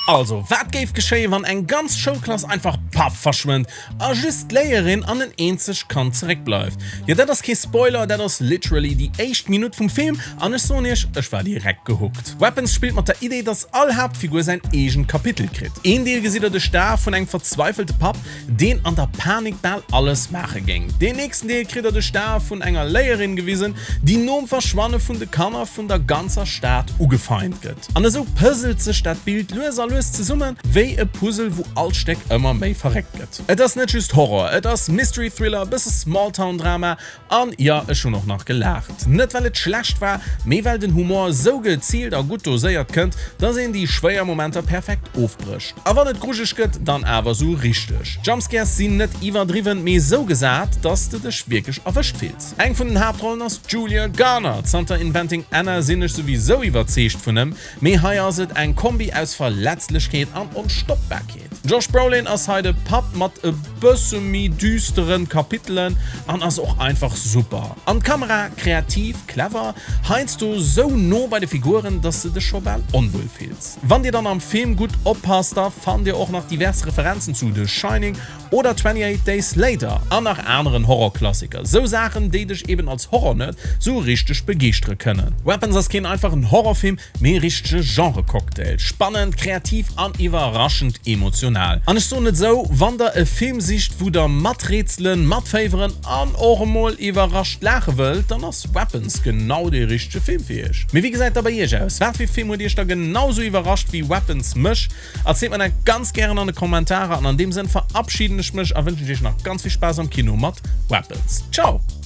Also, wat géif geschéien, wann eng ganz Schoulklass einfach paff verschwënnt a just d'Léierin an en eenzegt Kand zeréckbleift? Jo, dat ass kee Spoiler, dat ass literally déi éischt Minutt vum Film an ech soen iech, ech war direkt gehooked. Weapons spillt mat der Idee, dass all Haaptfigur säin eegent Kapitel kritt. Een Deel gesitt der de Star vun engem verzweifelte Papp, deen an der Panik bal alles maache géing. Deen nächsten Deel kritt der de Star vun enger Léierin gewisen, déi nom Verschwanne vun de Kanner vun der ganzer Stad ugefeint gëtt. An esou puzzelt sech dat Bild lues a lues zesummen, wéi e Puzzle wou all Stéck ëmmer méi verréckt gëtt. Et ass net just Horror, et ass Mystery-Thriller, bësse Smalltown-Drama An jo, ech hunn och nach gelaacht. Net well et schlecht war, mee well den Humor esou geziilt a gutt doséiert kënnt, dass een déi schwéier Momenter perfekt ofbrécht. A wann et grujeleg gëtt, dann awer esou richteg. D'Jumpscares sinn net iwwerdriwwen, mee esou gesat, dass de dech wierklech erwëscht fills. Eng vun den Haaptrollen ass d'Julia Garner. Zanter Inventing Anna sinn ech souwisou iwwerzeegt vun em, mee hei ass et eng Kombi aus Verletzlechkeet an Onstoppbarkeet. Josh Brolin ass hei de Papp mat e bësse méi düsteren Kapitelen an ass och einfach super. An d'Kamera, kreativ, clever, heiansdo sou no bei de Figuren, dass de dech scho bal onwuel fills. Wann dir dann am Film gutt oppasst, da fannt dir och nach divers Referenzen zu The Shining oder 28 Days Later an nach aneren Horrorklassiker. Sou Saachen, déi dech eben als Horror-Nerd sou richteg begeeschtere kënnen. Weapons ass keen einfachen Horrorfilm, Mee e richtege Genre-Cocktail. Spannend, kreativ an iwwerraschend emotional. An ech soen et esou, wann der e Film sicht wou der maträtselen, matféiweren an och emol iwwerrascht laache wëllt, dann ass Weapons genau dee richtege Film fir iech. Mee wéi gesäit da bei iech aus? Wat fir Film huet iech da genau sou iwwerrascht wéi Weapons mech? Erzielt mer dat ganz gären an de Kommentarer an an deem Sënn verabschieden ech mech a wënschen iech nach ganz vill Spaass am Kino mat Weapons. Ciao!